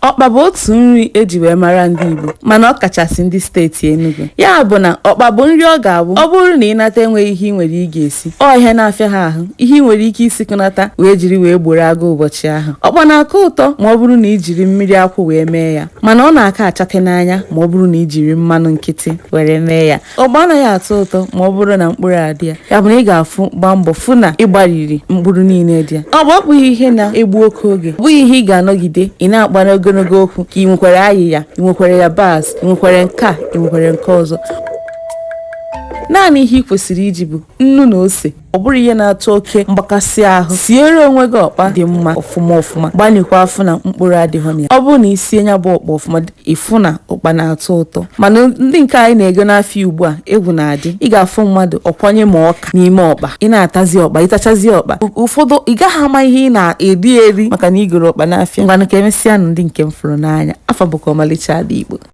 Ọkpa bụ otu nri eji wee mara ndị Igbo, mana ọ kachasị ndị steeti Enugu. Ya bụ na ọkpa bụ nri ọ ga-abụ ọ bụrụ na ị nata enweghị ihe ị nwere ị ga-esi, ọ ihe na-afịa ha ahụ, ihe ị nwere ike isikọnata wee jiri wee gboro agụụ ụbọchị ahụ. Ọkpa na-akọ ụtọ ma ọ bụrụ na i jiri mmiri akwụ wee mee ya, mana ọ na-aka achake n'anya ma ọ bụrụ na i jiri mmanụ nkịtị were mee ya. Ọkpa anaghị atọ ụtọ ma ọ bụrụ na mkpụrụ adị ya. Ya bụ na ị ga-afụ gbaa mbọ fụ na ị gbariri mkpụrụ niile dị ya. Ọ bụ bụghị ihe na-egbu oke oge, ọ bụghị ihe ị ga-anọgide ị na-akpa n'ogologo okwu ka ị nwekwara ayịya, ị nwekwara yabasị, ị nwekwara nke a, ị nwekwara nke ọzọ. Naanị ihe ị kwesịrị iji bụ nnu na ose. Ọ bụrụ ihe na-atọ oke mgbakasị ahụ, siere onwe gị ọkpa dị mma ọfụma ọfụma, gbanikwa afụ na mkpụrụ adịghị na ya. Ọ bụrụ na i sie ya bụ ọkpa ọfụma, ịfụ na ụkpa na-atọ ụtọ. Mana ndị nke anyị na-ego n'afịa ugbu a, egwu na-adị. Ị ga-afụ mmadụ ọkwanye ma ọka n'ime ọkpa, ị na-atazi ọkpa, ịtachazi ọkpa ụfọdụ ị gaghị ama ihe ị na-eri eri maka na igoro ọkpa n'afịa. Ngwanụ, ka emesịa nụ, ndị nke m fụrụ n'anya. Afọ bụkwa ọmalịcha ada Igbo.